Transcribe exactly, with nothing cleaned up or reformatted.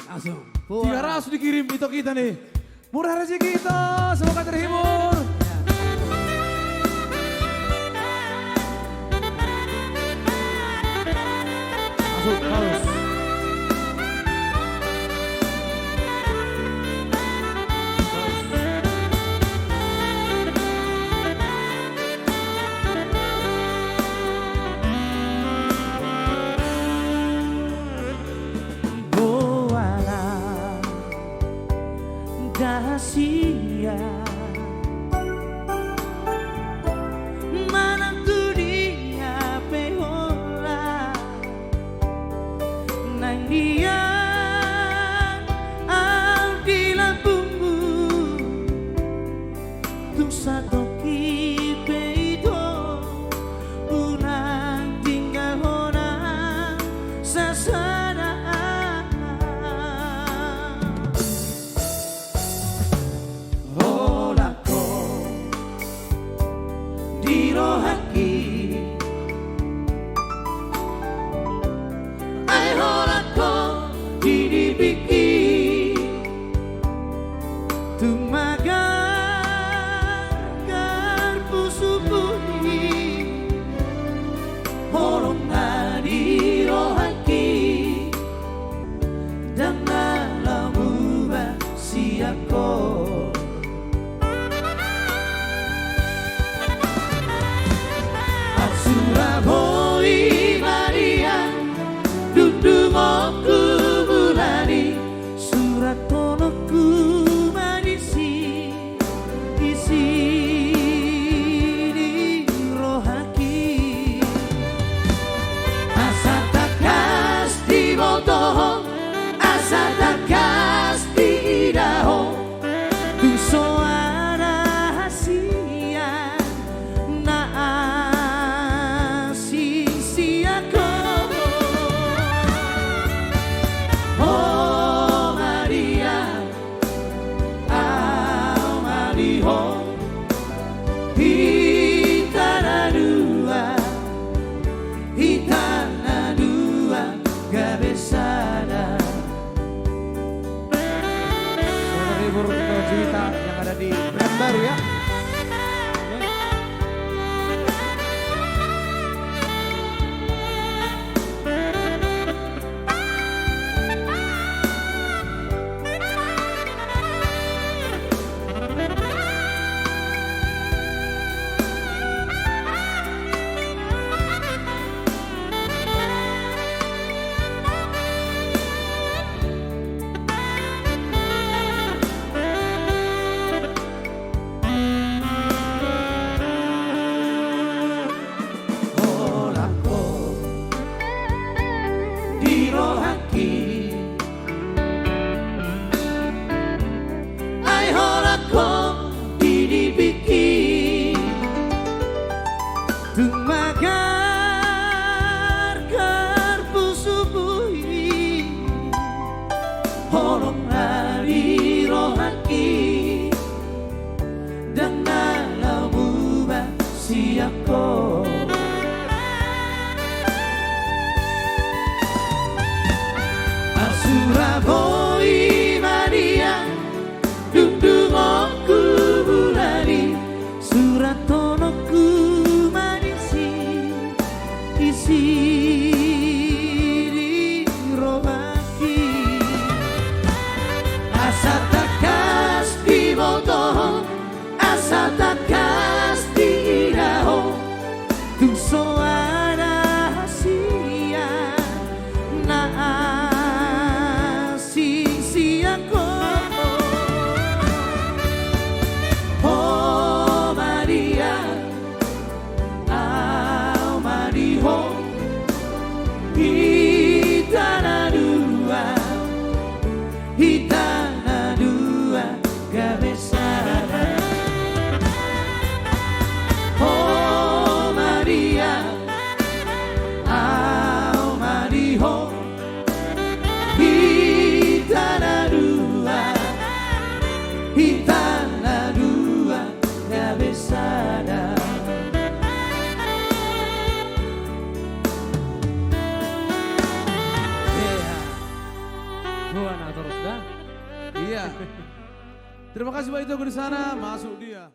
Langsung. Tiga ratus dikirim, ito hita nih. Murah rezeki, ito, semoga terhibur. Masuk, bagus. Boha na da sian manang tu dia pe holan, naeng dian au di lambungmu. Tung satongkin pe ito, unang tinggal hona sasada. Holan ho di rohangki, ai holan ho di nipingki. Tung magargar pusukku i, holong na di rohangki, ndang na laho muba sian ho. Arsura ho i Maria, dungdungonku mulani, surathononku ma disi, isi ni rohangki. Asa tangkas diboto ho, asa tangkas diida ho, tung so ada hasian na asing sian ho. Ho Maria, au malihon hita na dua, hita na dua gabe sada. Selamat menghibur untuk Juwita yang ada di Pekanbaru, ya. Holan ho di rohangki, ai holan ho di nipingki. Tung magargar pusukku i, holong na di rohangki, ndang na laho muba sian ho. Buana torus da. Iya. Terima kasih buat Itogu di sana, masuk dia.